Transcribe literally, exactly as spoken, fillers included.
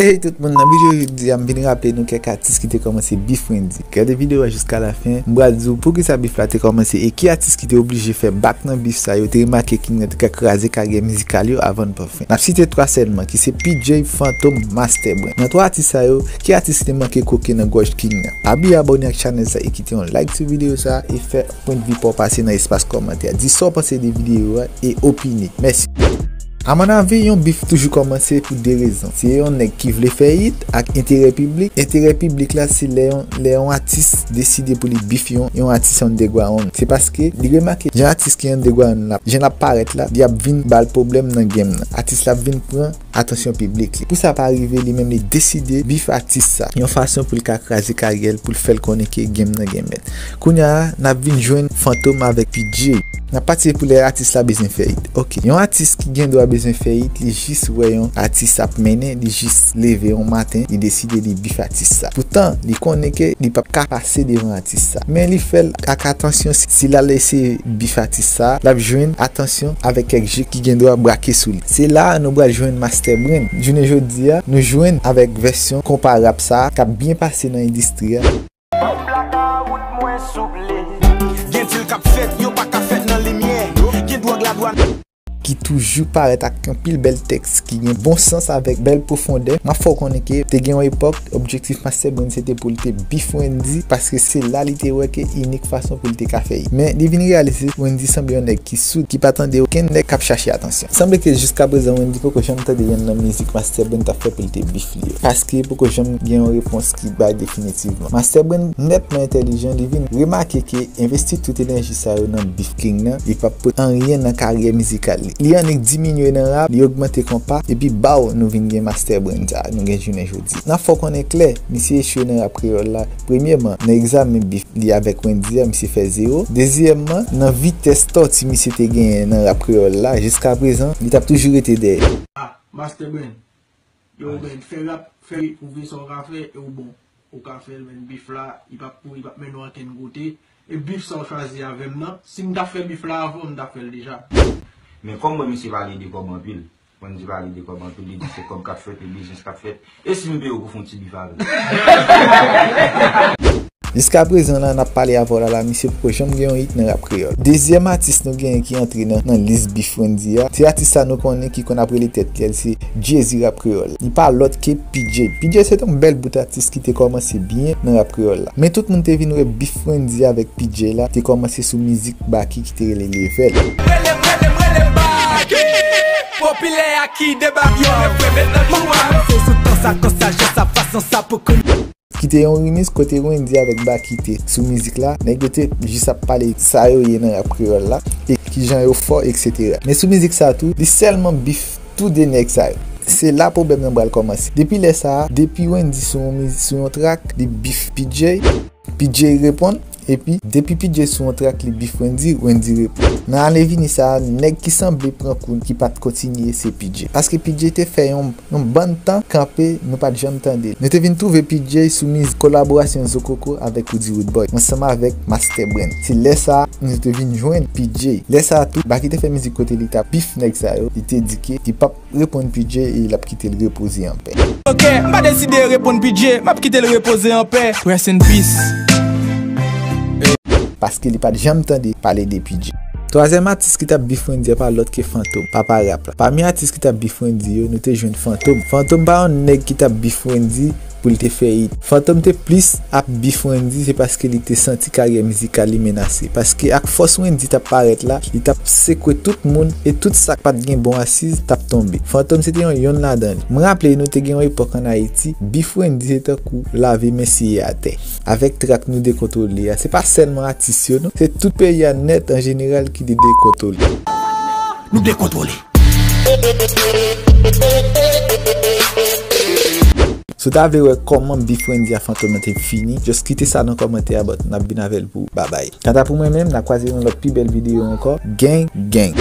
Hey tout moun, nan videyo jodi a, m vin raple nou kèk atis ki te kòmanse bif Wendy. Gade videyo a jiska lafen, m pral di w poukisa bif la te kòmanse e ki atis ki te oblije fè bak nan bif sa yo, te remake King nan te ka kraze karyè mizikal yo avan n pran fen. N ap site twa sèlman, ki se P J, Fantom, Master Brand. Nan twa atis sa yo, ki atis ki te manke koke nan gòj King nan? Pa bliye abòne ak chanèl sa e kite yon like sou videyo sa e fè pwendvi pa w pase nan espas kòmantè. Di sa w panse de videyo a e opine. Mèsi. Amanavi, yon bif toujou kòmanse pou de rezon. Se yon nèg ki vle fè hit ak enterè piblik. Enterè piblik la, se lè yon, lè yon atis deside pou li bif yon, yon atis underground. Se paske li remake jan atis ki underground la, jan l ap parèt la, li ap vin ba l pwoblèm nan game nan. Atis la ap vin pran atansyon piblik li. Pou sa pa rive, li menm li deside bif atis sa, yon fason pou l ka kraze karyè l, pou l fè l konnen ke game nan gen mèt. Kounye a, n ap vin jwenn Fantom avèk P J. N ap pati pou lè atis la bezwen fè hit. Ok, yon atis ki gen dwa bezwen fè hit, li jis wè yon atis ap mennen, li jis leve yon maten, li deside li bif atis sa. Poutan, li konnen ke li p ap ka pase devan atis sa. Men li fè l ak atansyon, si, si l al eseye bif atis sa, l ap jwenn atansyon avèk kèk je ki gen dwa brake sou li. Se la a nou pral jwenn Master Brand. Jounen jodi a, nou jwenn avèk vèsyon konpa rap sa a k ap byen pase nan endistri a. Gen dil k ap fèt, yo pa ka fèt nan limyè. Gen dwòg la dwàn. Ki toujou parèt ak anpil bèl tèks, ki gen bon sans avèk bèl pwofondè. M ap fè w konnen ke te gen yon epòk, objektif Master Brand se te pou l te bif Wendy, paske se la li te wè ke inik fason pou l te ka fè hit. Men li vin reyalize Wendy sanble yon nèg ki soud, ki pa tande okenn nèg k ap chache atansyon. Sanble ke jiska prezan Wendy poko janm tande yonn nan mizik Master Brand t ap fè pou l te bif li yo, paske poko janm gen yon repons ki bay definitivman. Master Brand nètman entèlijan, li vin remake ke envesti tout enèji sa yo nan bif King nan, li p ap pote anyen nan karyè mizikal li. Li annik diminye nan rap, li ogmante konpa, epi baw nou vin gen Master Brand sa nou gen jounen jodi. N ap fè w konnen klè, misye echwe nan rap kreyòl la. Premyèman, nan egzamen bif li avèk Wendy a, misye fè zewo. Dezyèmman, nan vitès tòti misye te genyen nan rap kreyòl la, jiska prezan, li t ap toujou rete dèyè. Ah, Master Brand. Yo, men, fè rap, fè, pwouve sa w ka fè, e w bon. Ou ka fè l, men bif la, li p ap pou, li p ap mennen w ankenn kote. E bif sa w chwazi avè m nan, si m ta fè bif la avan w, m ta fè l deja. Men kòm mwen, misye pale de kòb anpil. Mwen di pale de kòb anpil, li di se kòb k ap fèt, e biznis k ap fèt. E si m peye w pou fè yon ti bif avè l? Jiska prezan la, n ap pale avè w la, la, misye poko janm gen yon hit nan rap kreyòl. Dezyèm atis nou genyen ki antre nan, nan lis bif Wendy a, se atis sa nou konnen ki konn ap rele tèt li, se Jay-Z rap kreyòl. Li pa lòt ke P J. P J se te yon bèl bout atis ki te kòmanse byen nan rap kreyòl la. Men tout moun te vin wè bif Wendy avèk P J la te kòmanse sou mizik Baky ki te rele Level. Rele m, rele m, rele m Baky. Popilè a ki debake yo, refren met nan jou a. Se sou ton sa, ton sajès, sa fason sa pou koun. Ki te yon remix kote Wendy avèk Baky te sou mizik la, nèg yo te jis ap pale sa yo ye nan rap kreyòl la, e kijan yo fò, etsetera. Men sou mizik sa tou, li sèlman bif tou de nèg sa yo. Se la pwoblèm nan pral kòmanse. Depi lè sa a, depi Wendy sou yon miz-, sou yon track, li bif P J, P J reponn, epi depi P J sou yon track, li bif Wendy, Wendy reponn. Nan ale vini sa a, nèg ki sanble pran kou ki pa t kontinye, se P J. Paske P J te fè yon, yon bann tan kanpe, nou pa t janm tande l. Nou te vin twouve P J sou mizik kolaborasyon Zokoko avèk Roody Roodboy, ansanm avèk Master Brand. Se lè sa a, nou te vin jwenn P J. Lè sa a tou, Baky te fè mizik kote li t ap bif nèg sa yo, li te di ke li p ap reponn P J e l ap kite l repoze anpè. Ok, m pa deside reponn P J, m ap kite l repoze anpè. Rest in peace. Paske li pa t janm tande pale de P J. Twazyèm atis ki t ap bif Wendy a pa lòt ke Fantom, papa rap la. Pami atis ki t ap bif Wendy yo, nou te jwenn Fantom. Fantom pa yon nèg ki t ap bif Wendy pou l te fè hit. Fantom te plis ap bif Wendy, se paske li te santi karyè mizikal li menase. Paske ak fòs Wendy t ap parèt la, li t ap sekwe tout moun, e tout sa k pa t gen bon asiz t ap tonbe. Fantom se te yon, yonn ladan li. M raple nou te gen yon epòk ann Ayiti, bif Wendy se tankou lave men siye atè. Avèk trak Nou Dekontwole a, se pa sèlman atis yo non, se tout peyi a nèt an jeneral ki te dekontwole. Nou dekontwole. Si w ta vle wè kòman bif Wendy a Fantom nan te fini, just kite sa nan kòmantè a, but n ap vin avè l pou ou. Babay. Kanta pou mwen menm, n a kwaze nan lòt pi bèl videyo ankò. Gang, gang.